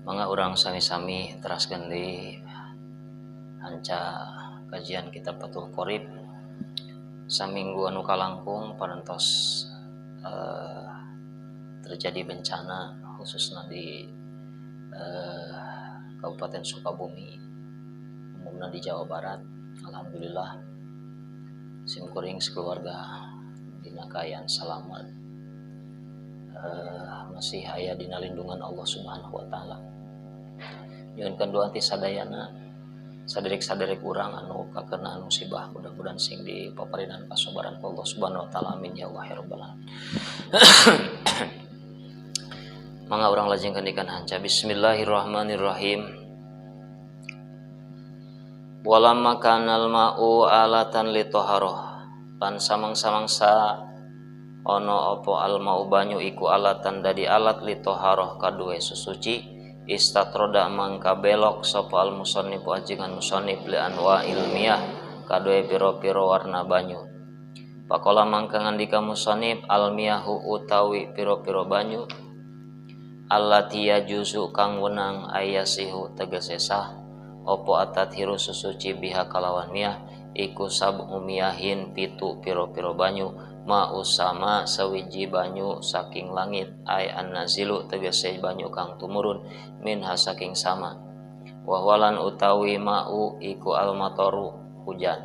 Mangga urang sami-sami teraskeun deui hanca kajian kitab Fathul Qorib. Saminggu anu kalangkung parantos terjadi bencana khususnya di Kabupaten Sukabumi, umumnya di Jawa Barat. Alhamdulillah simkuring sekeluarga dina kaayaan salamat, masih aya dina lindungan Allah Subhanahu wa taala. Nyuhunkeun doa ti sadayana saderek-saderek urang anu kakena musibah, mudah-mudahan sing dipaparinan kasabaran ku Allah Subhanahu wa taala. Amin ya Allah ya rabbal alamin. Mangga urang lajengkeun dikeun hanca. Bismillahirrahmanirrahim. Walamma kanal ma'u alatan li taharah, lan samang-samangsa ana apa al ma'u banyu iku alatan dadi alat li taharah kaduwe susuci, istatroda mangka belok sapa al musannif ajengan musannif li anwa ilmiah kaduwe pira-pira warna banyu. Pakola mangka ngandika musannif al miyahu utawi pira-pira banyu allati yajuzu kang wenang ayasihu tegese sah apa atathiru susuci biha kalawan miyah iku sab'u miyahin pitu pira-pira banyu ma usama sawiji banyu saking langit ay annazilu tegese banyu kang tumurun minha saking sama wahwalan utawi ma'u iku almataru hujan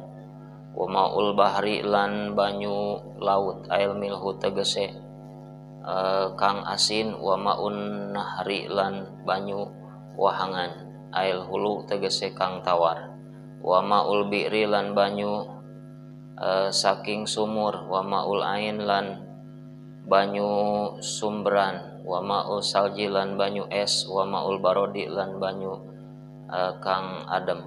wa ma'ul bahri lan banyu laut ail milhu tegese kang asin wa ma'un nahri lan banyu wahangan ail hulu tegese kang tawar wa ma'ul bi'ri lan banyu saking sumur wa ma'ul ain lan banyu sumberan wa ma'ul salji lan banyu es wa ma'ul barodi lan banyu kang adem.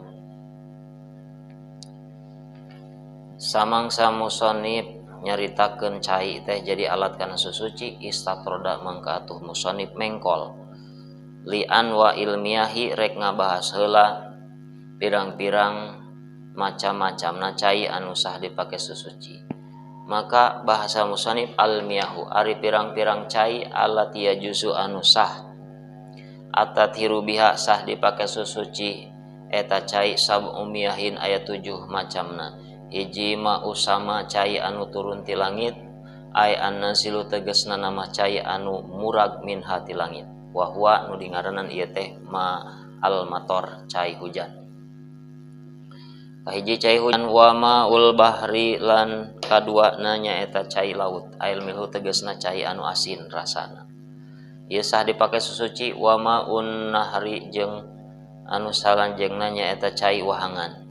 Samangsa musonib nyaritakeun cai teh jadi alat kana susuci, istatroda mangka atuh musonib mengkol lian wa ilmiahi rek ngabahas heula pirang-pirang macam-macamna cai anu sah dipake susuci. Maka bahasa musonib almiyahu ari pirang-pirang cai alat yajuzu anu sah atathiru biha sah dipake susuci eta cai sab'u miyahin aya 7 macamna. Hiji ma usama cai anu turun ti langit ay annazilu tegasna nama cai anu murag minha ti langit wa huwa nu dingaranan ieu teh ma almator cai hujan. Kahiji cai hujan wa maul bahri lan kaduana nyaeta cai laut ail milhu tegasna cai anu asin rasana ieu sah dipake susuci wa maun nahri jeung anu salanjengna nyaeta cai wahangan.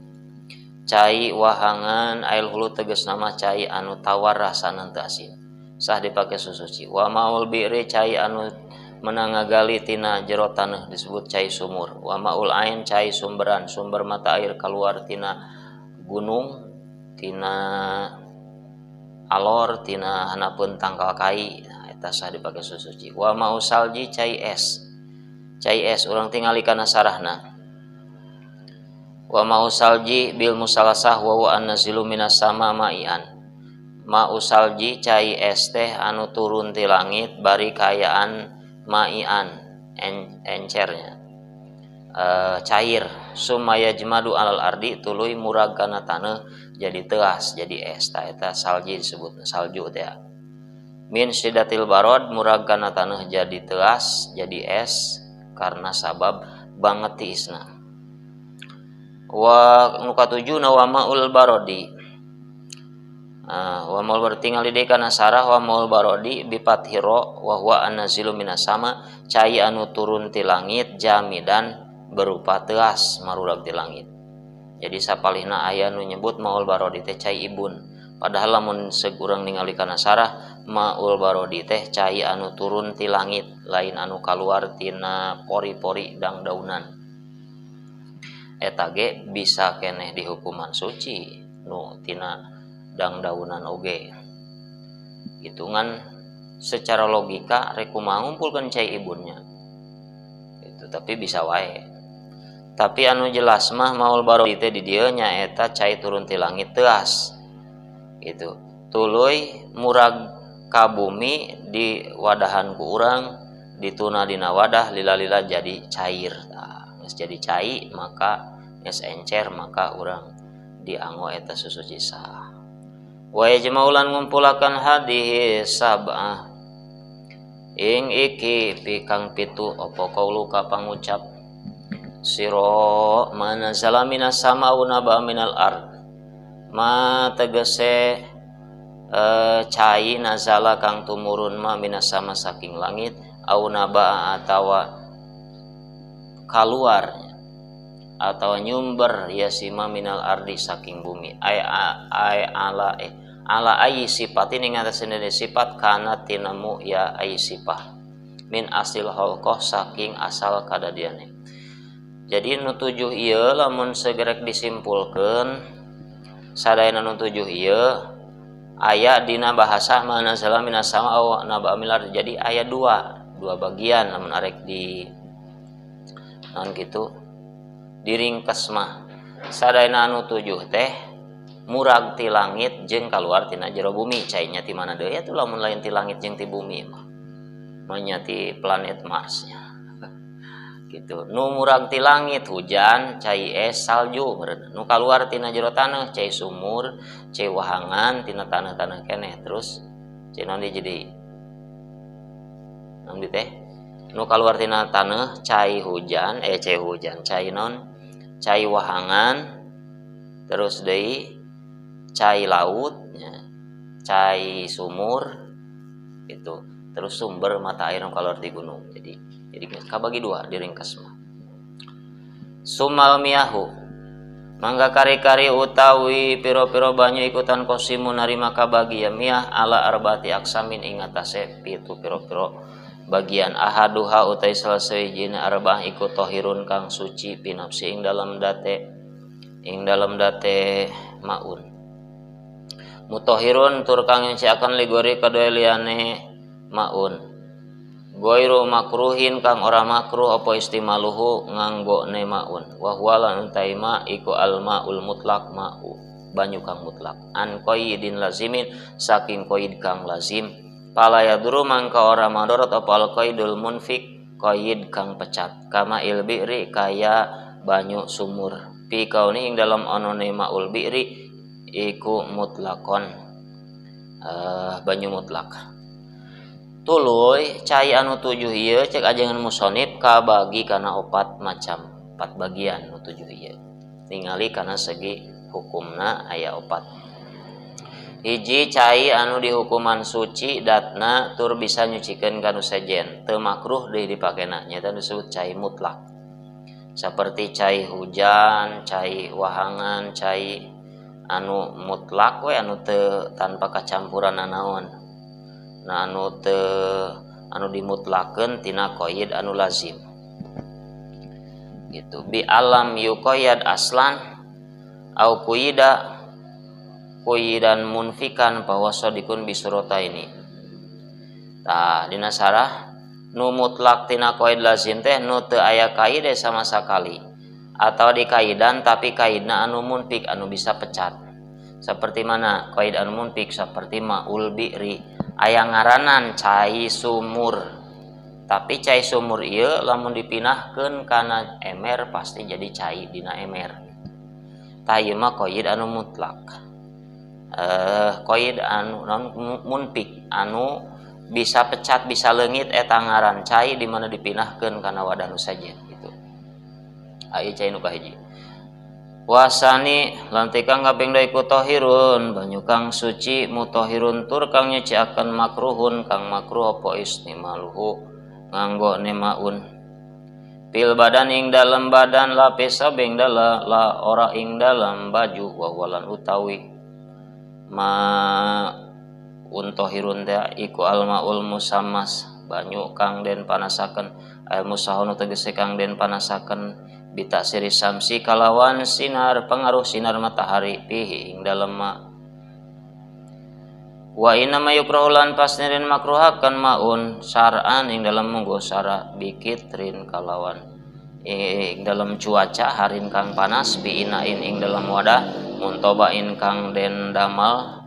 Cai wahangan ail hulu tegasna mah cai anu tawar rasana teu asin sah dipake susuci wa maul bi'ri cai anu menang ngagali tina jero taneuh disebut cai sumur wa maul ain cai sumberan sumber mata air keluar tina gunung tina alor tina hanapeun tangkal kai eta sah dipake susuci wa maul salji cai es urang tingali kana sarahna wa maul salji bil musalasah wa wa annazilu minas sama ma'ian ma'u salji cai es teh anu turun ti langit bari kaayaan ma'ian encernya cair sumaya jemadu alal ardi tuluy murag kana taneuh jadi teas jadi es ta eta salji disebut salju teh min syiddatil barod murag kana taneuh jadi teas jadi es karena sabab banget tiisna wa nu katujuh wa maul barodi wa maul barodi tingali deui kana sarah wa maul barodi bi fathiro wa huwa annazilu minas sama cai anu turun ti langit jamidan berupa teas marulag ti langit. Jadi sapalihna aya nu nyebut maul barodi teh cai ibun, padahal lamun seug urang ningali kana sarah maul barodi teh cai anu turun ti langit lain anu kaluar tina pori-pori dangdaunan. Eta ge bisa keneh dihukuman suci nu tina dangdaunan oge. Hitungan secara logika rek kumaha ngumpulkeun cai ibunnya itu, tapi bisa wae. Tapi anu jelas mah maul barodi teh di dieu nyaeta cai turun ti langit teas gitu tuluy murag ka bumi di wadahan ku urang Dituna dina wadah lila-lila jadi cair. Tah, geus jadi cai maka geus encer maka urang dianggo eta susuci sah. Wa yajma'ulan ngumpulakan hadhihi sab'ah ing iki pikang pitu apa kauluka pangucap sira manazala minas sama wa naba minal ard ma tegese cai nazala kang tumurun ma minas sama saking langit au naba atawa kaluar atau nyumber ya sima minal ardi saking bumi ay ay ala ala ayi sifat ini ngatasé sifat kana tinemu ya ayi sifah min asil holkoh saking asal kadadiane. Jadi nu tujuh ieu lamun segerek disimpulkeun sadayana nu tujuh ieu aya dina bahasa manazala minas sama aw naba minal ardi. Jadi aya dua bagian lamun arek di naon kitu diringkes mah sadayana anu tujuh teh murag ti langit jeung kaluar tina jero bumi. Cainya ti mana deui atuh lamun lain ti langit jeung ti bumi mah manya ti planet Mars nya gitu. Nu murag ti langit hujan, cai es, salju meureun. Nu kaluar tina jero taneuh cai sumur, cai wahangan tina taneuh-taneuh keneh. Terus cai naon deui jadi naon deui teh nu kaluar tina taneuh cai hujan, cai hujan, cai naon, cai wahangan, terus deui cai laut, ya, cai sumur itu, terus sumber mata air nu kaluar di gunung. Jadi kabagi dua diringkes mah. Sumal miyahu mangga kari-kari utawi piro-piro banyu ikutan kosimu narima kabagi ya miyah ala arbati aksamin ing atase pitu piro-piro bagian. Ahaduha utai salah sahijina arbah iku tohirun kang suci pinapsi ing dalam date maun. Mutohirun tur kang nyuciakan ligori kadue liyane maun. Goiru makruhin kang ora makruh apa istimaluhu nganggone maun. Wa huwa lan utai ma iku al maul mutlak ma'u banyu kang mutlak. An qaidin lazimin saking qaid kang lazim. Pala yaduru mangka ora madorot apa al qaidul munfik qaid kang pecat. Kama il bi'ri kaya banyu sumur. Fi kauni ing dalam onone maul bi'ri iku mutlakon banyu mutlak. Tuluy cai anu tujuh ieu cek ajengan musonib kabagi kana opat macam, empat bagian nu tujuh ieu. Ningali kana segi hukumna aya opat. Hiji cai anu dihukuman suci datna tur bisa nyucikeun ka nu sejen, teu makruh deui dipakena, nyaeta disebut cai mutlak. Seperti cai hujan, cai wahangan, cai anu mutlak we anu teu tanpa kacampuran nanaon. Nah anu teu anu dimutlakeun tina qaid anu lazim. Gitu. Bi alam yuqayyad aslan au quyida kuyidan munfikan bahwa sodikun bisurota ini. Tah dina sarah nu mutlak tina qaid lazim teh nu teu aya kaide sama sakali atau dikaidan tapi kaidna anu munfik anu bisa pecat. Seperti mana qaid anu munfik seperti maul bi'ri aya ngaranan cai sumur. Tapi cai sumur ieu lamun dipinahkeun kana emer pasti jadi cai dina emer. Tah ieu mah qaid anu mutlak. Qaid anu non munfik anu bisa pecat bisa leungit eta ngaran cai di mana dipinahkeun kana wadah nu sejen gitu. Aya cai nu kahiji. Wasani lantikang kaping dua iku tohirun banyu kang suci mutohirun tur kang nyuciaken makruhun kang makruh apa istimaluhu nganggone maun. Pil badan ing dalem badan lapis sabing dala la ora ing dalam baju wawalan utawi ma untohirun teh iku almaul musammas banyu kang den panasaken al musahonu tegese kang den panasaken bitaksiri samsi kalawan sinar pengaruh sinar matahari pihi ing dalem ma. Wa inna ma yukrahu lan pasnirin makruhakan maun syar'an ing dalem munggo syara bikitrin kalawan ing dalem cuaca harin kang panas biinain ing dalem wadah muntobain kang den damal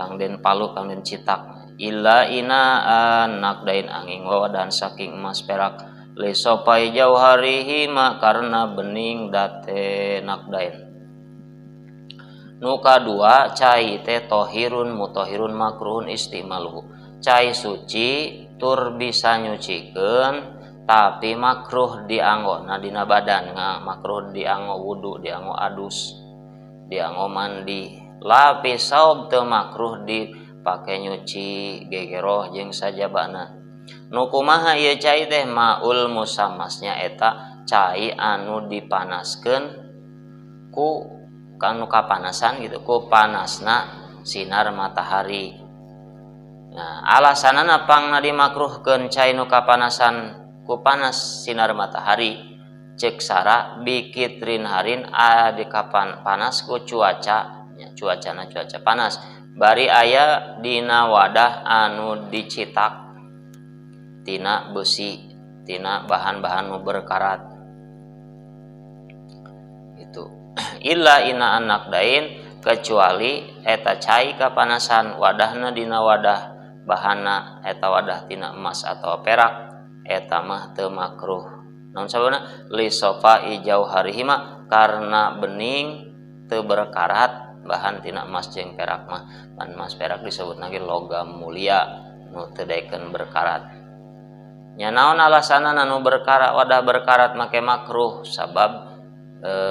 kang den palu kang den citak Illa ina anak dain angin wawadan saking emas perak lisopai jauharihi ma karena bening date nakdain. Nu kadua cai teh tohirun mutohirun makruhun istimaluhu. Cai suci tur bisa nyucikeun tapi makruh dianggona dina badan, makruh dianggo wudu, dianggo adus, dianggo mandi. Lapis saob teu makruh dipake nyuci gegeroh jeung sajabana. Nu kumaha ieu cai teh maul musamasnya eta cai anu dipanaskeun ku kanu kapanasan gitu ku panasna sinar matahari. Nah, alasanana pangna dimakruhkeun cai nu kapanasan ku panas sinar matahari cek sara bikitrin harin adi kapan panas ku cuaca nya, cuacana cuaca panas bari aya dina wadah anu dicitak tina besi tina bahan-bahan nu berkarat itu. Illa ina anak dain kecuali eta cai kapanasan wadahna dina wadah bahana eta wadah tina emas atau perak eta mah teu makruh. Naon sababna lisofa jauharihima karena bening teu berkarat bahan tina emas jeung perak mah. Pan emas perak disebutna ge logam mulia nu teu daekeun berkarat. Nya naon alasanna nu berkarat wadah berkarat make makruh sabab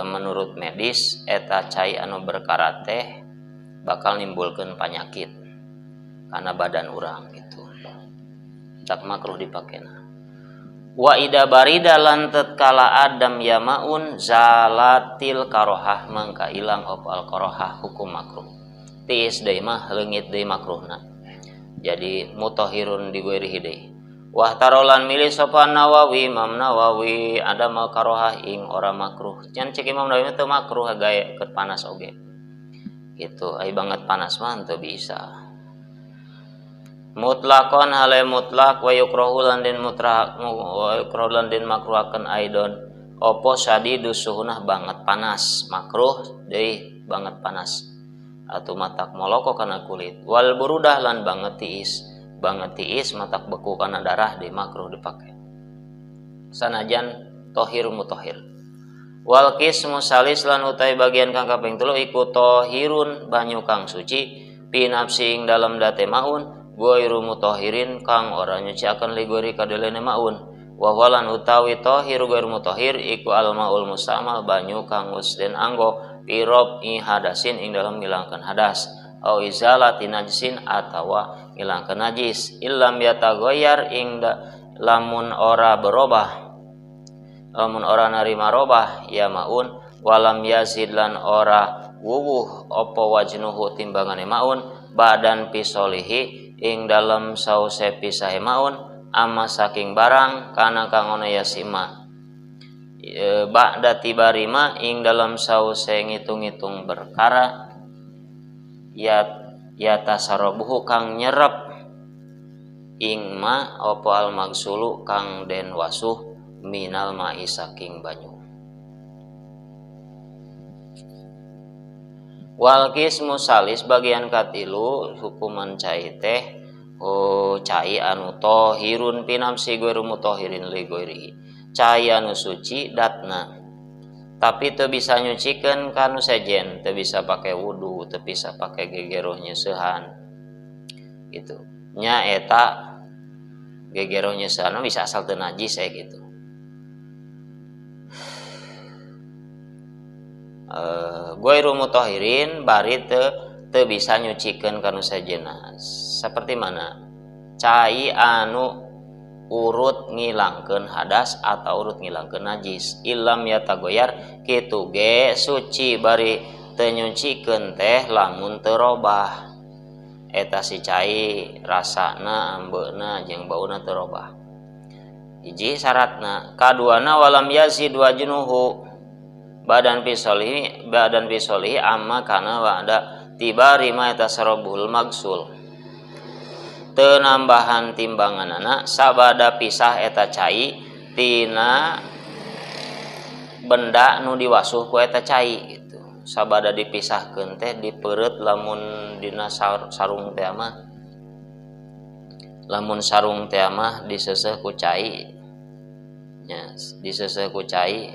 menurut medis eta cai anu berkarat teh bakal nimbulkeun panyakit kana badan urang gitu. Tak makruh dipakena. Wa ida barida lan tatkala adam yamaun zalatil karohah mangka ilang opal karohah hukum makruh. Tiis deui mah leungit deui makruhna. Jadi mutahhirun digoirihi deui. Wah tarolan milih sapa Nawawi Imam Nawawi ada mal karohah ing ora makruh. Jan cek Imam Nawawi teu makruh gae keur panas oge. Gitu, ai banget panas mah teu bisa. Mutlakon hale mutlak wa yukrahu lan den mutlak wa yukrahu lan den makruhakeun aidon opo sadidu suhunah banget panas makruh deui banget panas atau matak moloko kana kulit wal burudah lan banget tiis matak beku kana darah deui makruh dipake sanajan tohir mutohir. Wal qismu salis lan utai bagian kang kaping 3 iku tohirun banyu kang suci pinafsi ing dalem date maun goiru mutahirin kang ora nyuciakeun li goiri kadelene maun wa walan utawi tahir goiru mutahhir iku al maul mustamal banyu kang geus den anggo pirob i hadasin ing dalem ngilangkeun hadas au izalati najsin atawa ngilangkeun najis illam yataghayyar ing lamun ora berubah lamun ora narima robah ya maun walam yazid lan ora wuwuh apa wajnuhu timbangane maun badan pisolihi ing dalem sause pisahe maun ama saking barang kana kang ono yasima ba'da tibarima ing dalem sause ngitung-ngitung berkara ya yatasarobuhu kang nyerep ing ma apa al magsulu kang den wasuh minal ma'i saking banyu. Wal qismu salis bagian katilu hukuman cai teh cai anu tohirun pinamsi goiru mutohirin li goirihi. Cai anu suci datna tapi teu bisa nyucikeun kanu sejen, teu bisa pake wudu, teu bisa pake gegeroh nyeusehan gitu. Nya eta gegeroh nyeusehan bisa asal teu najis saya gitu. Goiru mutahirin bari teu bisa nyucikeun kanu sejenna. Seperti mana? Cai anu urut ngilangkeun hadas atau urut ngilangkeun najis. Illam yatagoyar kitu ge suci bari teu nyucikeun teh lamun teu robah. Eta si cai rasana, ambeuna jeung bauna teu robah. Hiji syaratna, kaduana walam yazid wajnuhu badan pisolihi amma kana wa'da tibari ma tasarrabul magsul. Tenambahan timbanganana sabada pisah eta cai tina benda nu diwasuh ku eta cai gitu. Sabada dipisahkeun teh dipeureut lamun dina sarung teh mah Lamun sarung teh mah diseuseuh ku cai nya, diseuseuh ku cai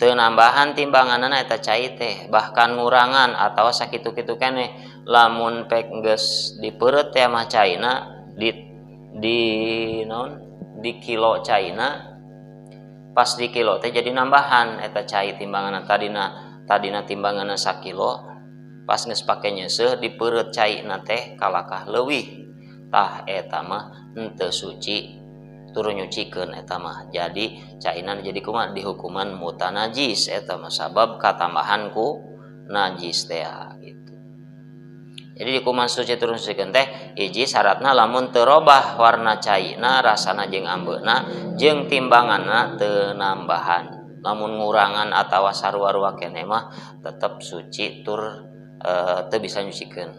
teu nambahan timbanganna eta cai teh, bahkan ngurangan atau sakitu-kitu keneh. Lamun pek geus dipeureut teh mah caina di naon, di kilo caina, pas di kilo teh jadi nambahan eta cai timbanganna. Tadina timbanganna sakilo, pas geus pake nyeuseuh dipeureut caina teh kalakah leuwih. Tah, eta mah henteu suci tur nyucikeun eta mah. Jadi caina jadi kumaha? Dihukuman mutanajis eta mah, sabab katambahan ku najis teh gitu. Jadi dikuman suci tur nyucikeun teh hiji syaratna lamun teu robah warna caina, rasana jeung ambeuna, jeung timbanganna teu nambahan. Lamun ngurangan atawa sarua-rua keneh mah tetep suci tur teu bisa nyucikeun.